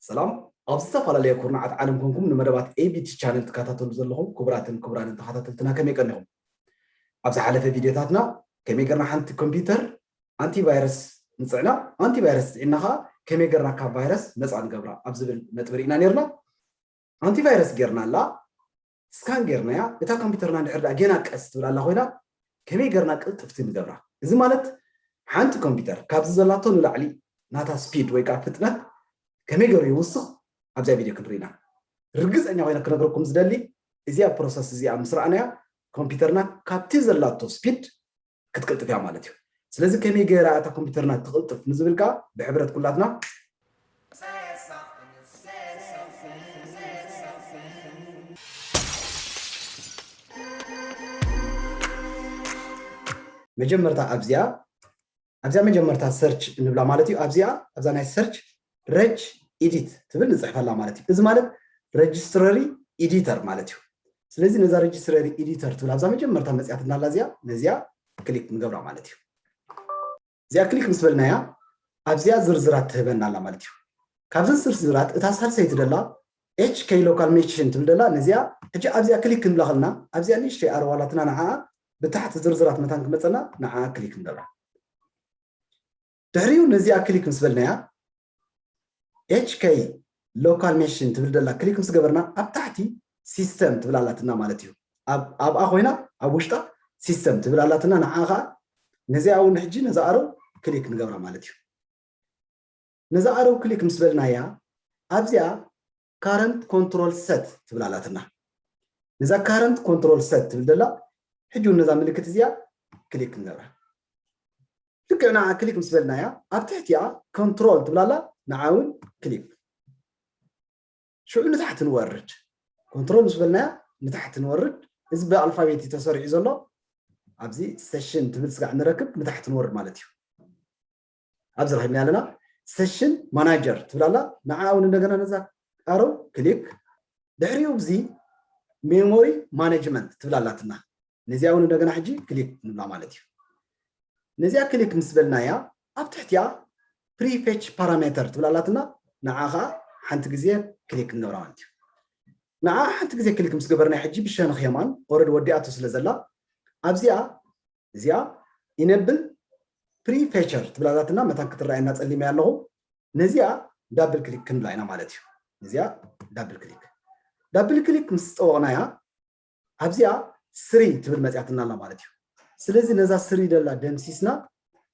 ሰላም። ኣብ ዝተፈላለየ ኩርናዓት ዓለም ኮንኩም ንመደባት ኤቢቲ ቻነል ትከታተሉ ዘለኹም ክቡራትን ክቡራንን ተኸታተልትና ከመይ ቀኒኹም? ኣብ ዝሓለፈ ቪድዮታትና ከመይ ጌርና ሓንቲ ኮምፒውተር ኣንቲቫይረስ ንፅዕና፣ ኣንቲቫይረስ ፅዒና ከዓ ከመይ ጌርና ካብ ቫይረስ ነፃ ንገብራ ኣብ ዝብል ነጥቢ ርኢና ነርና። ኣንቲቫይረስ ጌርናላ፣ ስካን ጌርናያ፣ እታ ኮምፒውተርና እንድሕር ደኣ ጌና ቀስ ትብል ኣላ ኮይና ከመይ ጌርና ቅልጥፍቲ ንገብራ? እዚ ማለት ሓንቲ ኮምፒውተር ካብዚ ዘላቶ ንላዕሊ ናታ ስፒድ ወይ ከዓ ፍጥነት ከመይ ገይሩ ይውስኽ ኣብዚኣ ቪድዮ ክንርኢ ኢና። ርግፀኛ ኮይነ ክነግረኩም ዝደሊ፣ እዚኣ ፕሮሰስ እዚኣ ምስ ረኣናያ ኮምፒውተርና ካብቲ ዘላቶ ስፒድ ክትቅልጥፍ እያ ማለት እዩ። ስለዚ ከመይ ገይራ እታ ኮምፒውተርና ትቕልጥፍ ንዝብል ከዓ ብሕብረት ኩላትና መጀመርታ ኣብዚኣ ኣብዚኣ መጀመርታ ሰርች ንብላ ማለት እዩ። ኣብዚኣ ኣብዛ ናይ ሰርች ረጅ ኢዲት ትብል ንፅሕፈላ ማለት እዩ። እዚ ማለት ረጅስትረሪ ኢዲተር ማለት እዩ። ስለዚ ነዛ ረጅስትረሪ ኢዲተር ትብል ኣብዛ መጀመርታ መፅያትና ኣላ እዚኣ ነዚኣ ክሊክ ንገብራ ማለት እዩ። እዚኣ ክሊክ ምስ በልናያ ኣብዚኣ ዝርዝራት ትህበና ኣላ ማለት እዩ። ካብዘን ዝርዝራት እታ ሳልሰይቲ ደላ ኤች ከይ ሎካል ሜሽን ትብል ደላ ነዚኣ ሕጂ ኣብዚኣ ክሊክ ክንብላ ከለና ኣብዚኣ ንእሽተይ ኣርዋ ኣላትና ንዓኣ ብታሕቲ ዝርዝራት መታን ክመፀና ንዓኣ ክሊክ ንገብራ። ድሕሪኡ ነዚኣ ክሊክ ምስ በልናያ ኤች ከይ ሎካል ሜሽን ትብል ደላ ክሊክ ምስ ገበርና ኣብ ታሕቲ ሲስተም ትብል ኣላትና ማለት እዩ። ኣብ ኣብኣ ኮይና ኣብ ውሽጣ ሲስተም ትብል ኣላትና ንዓኣ ከዓ ነዚኣ እውን ሕጂ ነዛ ኣረው ክሊክ ንገብራ ማለት እዩ። ነዛ ኣረው ክሊክ ምስ በልናያ ኣብዚኣ ካረንት ኮንትሮል ሰት ትብል ኣላትና። ነዛ ካረንት ኮንትሮል ሰት ትብል ደላ ሕጂ እውን ነዛ ምልክት እዚኣ ክሊክ ንገብራ። ልክዕ ንዓ ክሊክ ምስ በልናያ ኣብ ትሕቲኣ ኮንትሮል ትብል ኣላ ንዓ እውን ክሊክ ሽዑ ንታሕቲ ንወርድ። ኮንትሮል ምስ በልናያ ንታሕቲ ንወርድ። እዚ ብኣልፋቤት እዩ ተሰሪዑ ዘሎ። ኣብዚ ሰሽን ትብል ስጋዕ ንረክብ ንታሕቲ ንወርድ ማለት እዩ። ኣብዚ ረኺብና ኣለና ሰሽን ማናጀር ትብል ኣላ ንዓ እውን እንደገና ነዛ ኣረው ክሊክ ድሕሪኡ እዚ ሜሞሪ ማኔጅመንት ትብል ኣላትና ነዚኣ እውን እንደገና ሕጂ ክሊክ ንብላ ማለት እዩ። ነዚኣ ክሊክ ምስ በልናያ ኣብ ትሕቲኣ ፕሪፌች ፓራሜተር ትብል ኣላትና ንዓ ከዓ ሓንቲ ግዜ ክሊክ ንገብራ ማለት እዩ። ንዓ ሓንቲ ግዜ ክሊክ ምስ ገበርና ሕጂ ብሸነኽ የማን ኦረድ ወዲኣቶ ስለ ዘላ ኣብዚኣ እዚኣ ኢነብል ፕሪፌቸር ትብል ኣላትና መታን ክትረኣየና ፀሊመያ ኣለኹ። ነዚኣ ዳብል ክሊክ ክንብላ ኢና ማለት እዩ። ነዚኣ ዳብል ክሊክ ዳብል ክሊክ ምስ ፀወቕናያ ኣብዚኣ ስሪ ትብል መፅያትና ኣላ ማለት እዩ። ስለዚ ነዛ ስሪ ደላ ደምሲስና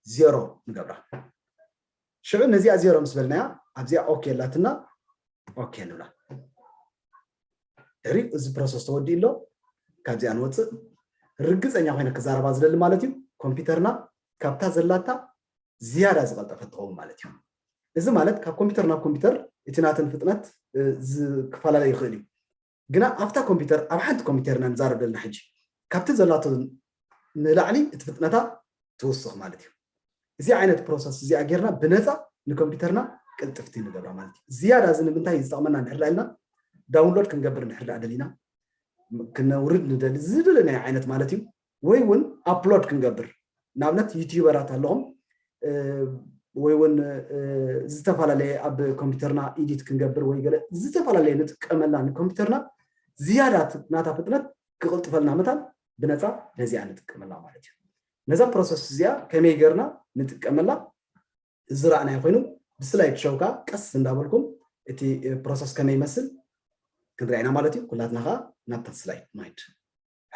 ዜሮ ንገብራ። ሽዑ ነዚኣ ዜሮ ምስ በልናያ ኣብዚኣ ኦኬ ኣላትና ኦኬ ንብላ። ድሕሪ እዚ ፕሮሰስ ተወዲኡ ኣሎ ካብዚኣ ንወፅእ። ርግፀኛ ኮይነ ክዛረባ ዝደሊ ማለት እዩ ኮምፒውተርና ካብታ ዘላታ ዝያዳ ዝቐልጠፈት ትኸውን ማለት እዩ። እዚ ማለት ካብ ኮምፒውተር ናብ ኮምፒውተር እቲ ናተን ፍጥነት ዝፈላለ ይኽእል እዩ። ግና ኣብታ ኮምፒውተር ኣብ ሓንቲ ኮምፒውተር ኢና ንዛረብ ዘለና ሕጂ ካብቲ ዘላቶ ንላዕሊ እቲ ፍጥነታ ትውስኽ ማለት እዩ። እዚ ዓይነት ፕሮሰስ እዚኣ ጌርና ብነፃ ንኮምፒውተርና ቅልጥፍቲ ንገብራ ማለት እዩ። ዝያዳ እዚ ንምንታይ ዝጠቕመና እንድሕር ኢልና ዳውንሎድ ክንገብር እንድሕር ደኣ ደሊና ክነውርድ ንደሊ ዝደለናዮ ዓይነት ማለት እዩ። ወይ እውን ኣፕሎድ ክንገብር ንኣብነት ዩቲዩበራት ኣለኹም ወይ እውን ዝተፈላለየ ኣብ ኮምፒውተርና ኢዲት ክንገብር ወይ ገለ ዝተፈላለየ ንጥቀመላ ንኮምፒውተርና ዝያዳ ናታ ፍጥነት ክቕልጥፈልና መታን ብነፃ ነዚኣ ንጥቀመላ ማለት እዩ። ነዛ ፕሮሰስ እዚኣ ከመይ ገርና ንጥቀመላ ዝረኣናዮ ኮይኑ ብስላይድ ሾው ከዓ ቀስ እንዳበልኩም እቲ ፕሮሰስ ከመይ ይመስል ክንሪኣ ኢና ማለት እዩ። ኩላትና ከዓ ናብታ ስላይድ ንሂድ።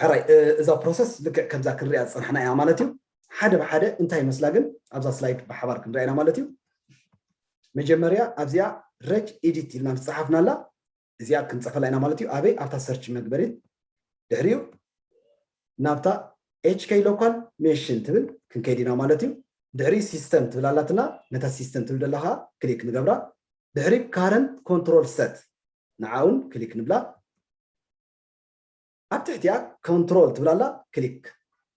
ሕራይ እዛ ፕሮሰስ ልክዕ ከምዛ ክንሪኣ ዝፀናሕና እያ ማለት እዩ። ሓደ ብሓደ እንታይ ይመስላ ግን ኣብዛ ስላይድ ብሓባር ክንሪኣ ኢና ማለት እዩ። መጀመርያ ኣብዚኣ ረጅ ኢዲት ኢልና ዝፀሓፍናላ እዚኣ ክንፀፈላ ኢና ማለት እዩ። ኣበይ ኣብታ ሰርች መግበሪት ድሕሪኡ ናብታ ኤች ከይ ሎካል ሜሽን ትብል ክንከይድ ኢና ማለት እዩ። ድሕሪ ሲስተም ትብል ኣላትና ነታ ሲስተም ትብል ደላካ ክሊክ ንገብራ። ድሕሪ ካረንት ኮንትሮል ሰት ንዓውን ክሊክ ንብላ። ኣብ ትሕቲኣ ኮንትሮል ትብላላ ክሊክ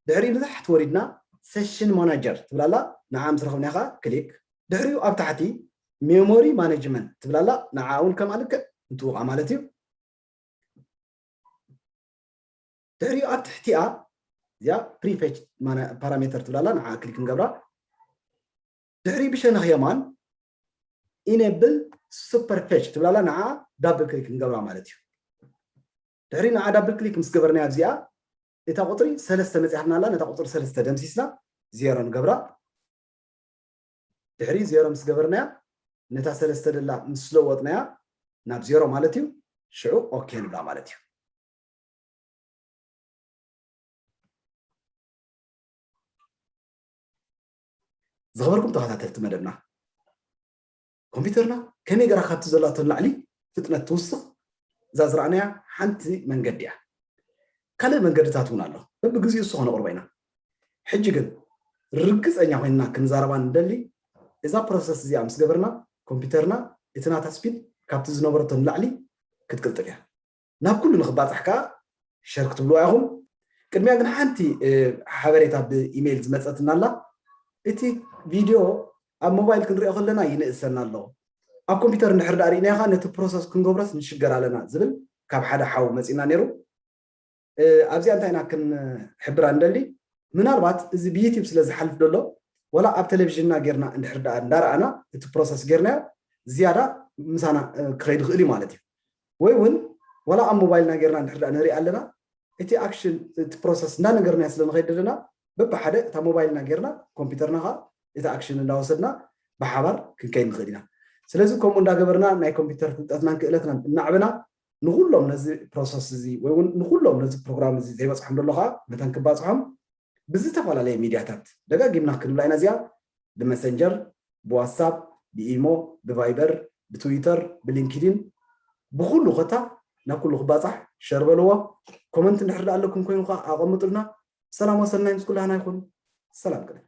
ድሕሪ ንታሕቲ ወሪድና ሴሽን ማናጀር ትብላላ ንዓ ምስ ረኸብናያ ከዓ ክሊክ ድሕሪኡ ኣብ ታሕቲ ሜሞሪ ማኔጅመንት ትብላላ ንዓ እውን ከምኣ ልክዕ ንጥውቓ ማለት እዩ። ድሕሪኡ ኣብ ትሕቲኣ እዚኣ ፕሪፌች ፓራሜተር ትብላላ ንዓ ክሊክ ንገብራ። ድሕሪ ብሸነኽ የማን ኢነብል ሱፐር ፌች ትብላላ ንዓ ዳብል ክሊክ ንገብራ ማለት እዩ። ድሕሪ ንዓ ዳብል ክሊክ ምስ ገበርናያ ኣብዚኣ እታ ቁፅሪ ሰለስተ መፅያትና ኣላ። ነታ ቁፅሪ ሰለስተ ደምሲስና ዜሮ ንገብራ። ድሕሪ ዜሮ ምስ ገበርናያ ነታ ሰለስተ ደላ ምስ ለወጥናያ ናብ ዜሮ ማለት እዩ። ሽዑ ኦኬ ንብላ ማለት እዩ። ዝኸበርኩም ተኸታተልቲ መደብና ኮምፒውተርና ከመይ ገራ ካብቲ ዘላቶ ንላዕሊ ፍጥነት ትውስኽ እዛ ዝረኣናያ ሓንቲ መንገዲ እያ። ካልእ መንገድታት እውን ኣሎ። በብግዚኡ እሱ ከነቕርቦ ኢና። ሕጂ ግን ርግፀኛ ኮይንና ክንዛረባ ንደሊ እዛ ፕሮሰስ እዚኣ ምስ ገበርና ኮምፒውተርና እቲ ናታ ስፒድ ካብቲ ዝነበረቶ ንላዕሊ ክትቅልጥፍ እያ። ናብ ኩሉ ንክባፃሕ ከዓ ሸር ክትብልዋ ኢኹም። ቅድሚያ ግን ሓንቲ ሓበሬታ ብኢሜይል ዝመፀትና ኣላ። እቲ ቪድዮ ኣብ ሞባይል ክንሪኦ ከለና ይንእሰና ኣሎ፣ ኣብ ኮምፒውተር እንድሕር ዳኣ ርኢናዮ ከዓ ነቲ ፕሮሰስ ክንገብሮስ ንሽገር ኣለና ዝብል ካብ ሓደ ሓው መፂና ነይሩ። ኣብዚኣ እንታይ ኢና ክንሕብራ ንደሊ? ምናልባት እዚ ብዩቲብ ስለ ዝሓልፍ ዘሎ ወላ ኣብ ቴሌቪዥንና ጌርና እንድሕር ዳኣ እንዳረኣና እቲ ፕሮሰስ ጌርናዮ ዝያዳ ምሳና ክኸይድ ይኽእል እዩ ማለት እዩ። ወይ እውን ወላ ኣብ ሞባይልና ጌርና እንድሕር ዳኣ ንርኢ ኣለና እቲ ኣክሽን እቲ ፕሮሰስ እንዳነገርናዮ ስለ ንኸይድ ዘለና በብሓደ እታ ሞባይልና ጌርና ኮምፒውተርና ከዓ እቲ ኣክሽን እንዳወሰድና ብሓባር ክንከይድ ንኽእል ኢና። ስለዚ ከምኡ እንዳገበርና ናይ ኮምፒውተር ፍልጠትናን ክእለትናን እናዕበና ንኩሎም ነዚ ፕሮሰስ እዚ ወይ እውን ንኩሎም ነዚ ፕሮግራም እዚ ዘይበፅሖም ዘሎ ከዓ መታን ክባፅሖም ብዝተፈላለየ ሚድያታት ደጋጊምና ክንብላ ኢና እዚኣ ብመሰንጀር ብዋትሳፕ ብኢሞ ብቫይበር ብትዊተር ብሊንክዲን ብኩሉ ኮታ ናብ ኩሉ ክባፃሕ ሸር በልዎ። ኮመንት እንድሕር ዳኣ ኣለኩም ኮይኑ ከዓ ኣቐምጡልና። ሰላም ወሰናይ ምስ ኩላህና ይኹን። ሰላም ቅነ